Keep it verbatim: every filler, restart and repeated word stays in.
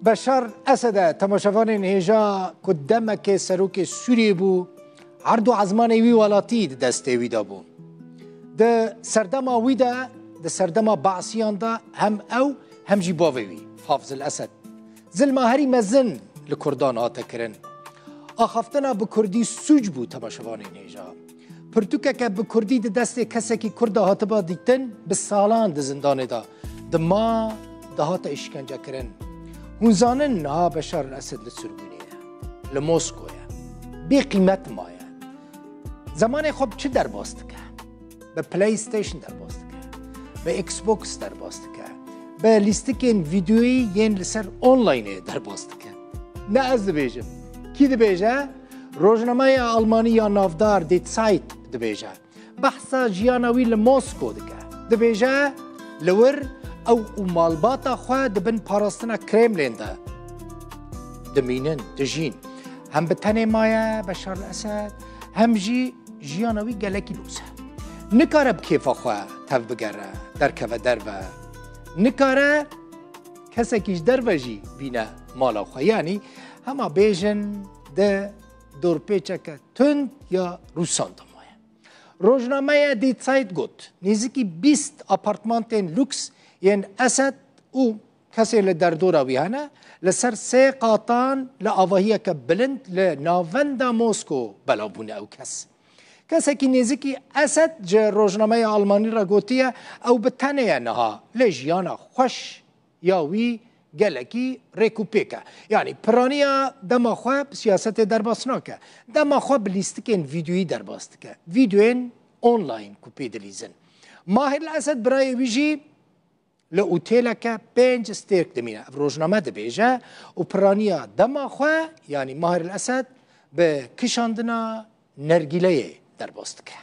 Beşar Esede, temaşevanên hêja ku demekê serokê Sûriyê bû, erd û ezmanê wî welatî di destê wî de bû. Di serdema wî de, di serdema Be'siyan de hem ew hem jî bavê wî, Hafizil Esed, zilma herî mezin li Kurdan hate kirin. Axaftina bi Kurdî sûc bû, temaşevanên hêja. Pirtûkeke bi Kurdî di destê kesekî Kurd de hatiba dîtin, bi salan di zindanê de dima, dihate îşkencekirin. Hûn zanin niha Beşar el Esed li sirgûnê ye, li Mosko ye. Bê qîmet maye. Zemanê xwe bi çi derbas dike? Bi PlayStation derbas dike. Bi Xbox derbas dike. Bi lîstikên vîdeoyî yên li ser onlineê derbas dike. Ne ez dibêjim. Kî dibêje? Rojnameya Almanî ya navdar Die Zeit dibêje. Behsa jiyana wî li Mosko dike. Dibêje, li wir ew û malbata xwe di bin parastina Kremlin de dimînin, dijîn. Hem bi tenê maye Beşar el Esed, hem jî jiyana wî gelekî lûz e. Nikare bi kêfa xwe tev bigere, derkeve derve. Nikare kesekî ji derve jî bîne mala xwe. Yanî hema bêjin di dorpêçeke tund ya Rûsan de maye. Rojnameya Die Zeit got, nêzîkî bîst apartmantên lûks yên Esed û kesên li derdora wî hene, li ser sê qatan li avahiyeke bilind li navenda Mosko belav bûne ew kes. Kesekî nêzîkî Esed ji rojnameya Almanî re gotiye, ew bi tenê ye niha, lê jiyana xweş ya wî gelekî rêk û pêk e. Yanî piraniya dema xwe bi siyasetê derbas nake. Dema xwe bi lîstikên vîdeoyî derbas dike. Vîdeoyên online ku pê dilîzin. Mahir el Esed birayê wî jî li otêleke pênc stêrk dimîne. Ev rojname dibêje û piraniya dema xwe, yanî Mahir el Esed bi kişandina nergîleyê derbas dike.